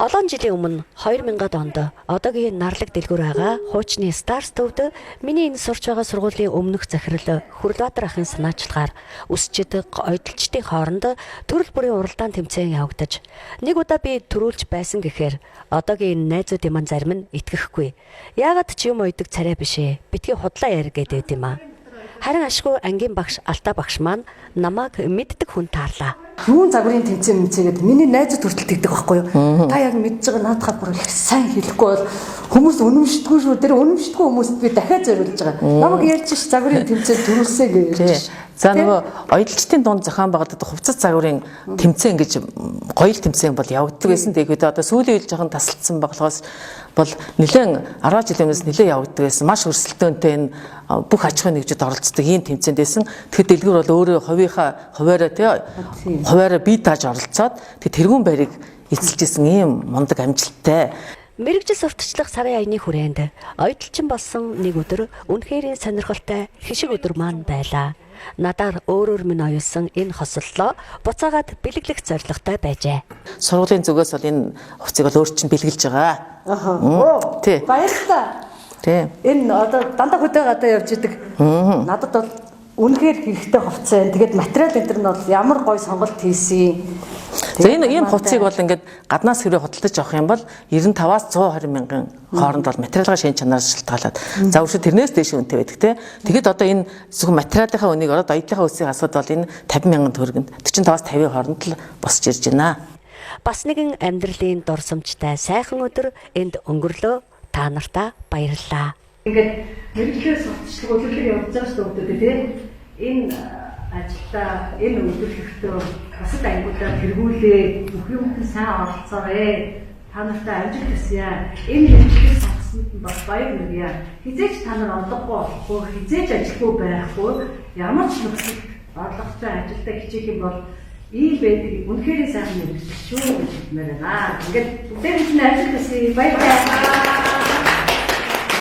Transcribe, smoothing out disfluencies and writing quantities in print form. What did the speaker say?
Олон жилийн өмнө 2000-ад онд одоогийн Нарлаг дэлгүүр байгаа хуучны Stars төвд миний энэ сурч байгаа сургуулийн өмнөх захирал Хүрлбаатар ахын санаачлагаар үсчид ойдолчдын хооронд төрөл бүрийн уралдаан тэмцээн явагдаж нэг удаа би төрүүлж байсан гэхээр одоогийн энэ найзуудын маань зарим нь итгэхгүй. Яагаад ч юм уйдаг царай биш ээ. Битгий худлаа яар гэдэг юм аа. Харин ашгүй ангийн багш Алтаа багш маань намайг мэддэг хүн таарлаа. Юун загварын тэмцээн мэмцээгээд миний найзууд хүртэл тэгдэг байхгүй юу? Та яг мэдж байгаа наадхаа бүр их сайн хэлэхгүй бол хүмүүс үнэмшдэггүй шүү. Тэр үнэмшдэггүй хүмүүст би дахиад зориулж байгаа. Намайг ярьж ш загварын тэмцээн төрүүлсэ гэж ярьж ш. За нөгөө оёдолчдын дунд зохион байгуулдаг хувцас загварын тэмцээн гэж гоёл тэмцээн бол явагддаг байсан. Тэгээд одоо сүүлийн үед жоохон тасалдсан болохоос бол нэлээд 10 жилийн өмнөөс нэлээд явагддаг байсан. Маш өрсөлдөөнтэй энэ бүх аж ахуйн нэгжид оролцдог ийм тэмцээнд байсан. Тэгэхээр дэлгүүр бол өөрөө хувийнхаа хуваараа тий хуваараа бие дааж оролцоод тэг тэргүүн байрыг эзэлж исэн ийм мундаг амжилттай. Мэргэжил сурталчлах сарын аяны хүрээнд оёдолчин болсон нэг өдөр үнэхээр сонирхолтой хишиг өдөр маань байлаа. Надаар өөрөөр минь оюулсан энэ хосоллоо буцаагаад бэлэглэх зорилготой байжээ. Сургуулийн зүгээс бол энэ хувцсыг бол өөр чинь бэлгэлж байгаа. Аа. Тий. Баярлалаа. Тий. Энэ одоо дандаа хөдөө гадаа явж идэг. Надад бол үнэхээр хэрэгтэй хувцас байна. Тэгээд материал энэ төр нь бол ямар гоё сонголт хийсэн. За энэ ийм хувцсыг бол ингээд гаднаас хэрвээ худалдаж авах юм бол 95-аас 120 мянган хооронд бол материалгаа шин чанаар шалтгаалаад. За өшөө тэрнээс дээш үнэтэй байдаг те. Тэгэхэд одоо энэ зөвхөн материалынхаа үнийг ороод оёдлынхаа үсгийг асууд бол энэ 50 мянган төгрөгөнд 45-аас 50 хооронд л босч ирж байна. Бас нэгэн амьдралын дурсамжтай сайхан өдөр энд өнгөрлөө. Та нартаа баярлалаа. Ингээд мэргэжлийн сурталчлаг удирдлага явуулж байгаа шүү дээ тий. Энэ ажилдаа энэ өдөрлөгтөө бусад ангиудаар тэргүүлээ бүх юмд нь сайн оролцоорой. Та нартай амжилт хүсье. Энэ мэргэжлийг сонгосонд нь бас баяр хүргье. Хизээч та нар орлогогүй болохгүй, хизээч ажилгүй байхгүй, ямар ч нөхцөлд орлоготой ажилдаа хичээх юм бол ийм байдаг үнэхээр сайхан мэргэжил шүү гэж хэлмээр байна. Ингээд бүгдээрэнд нь амжилт хүсье. Баярлалаа.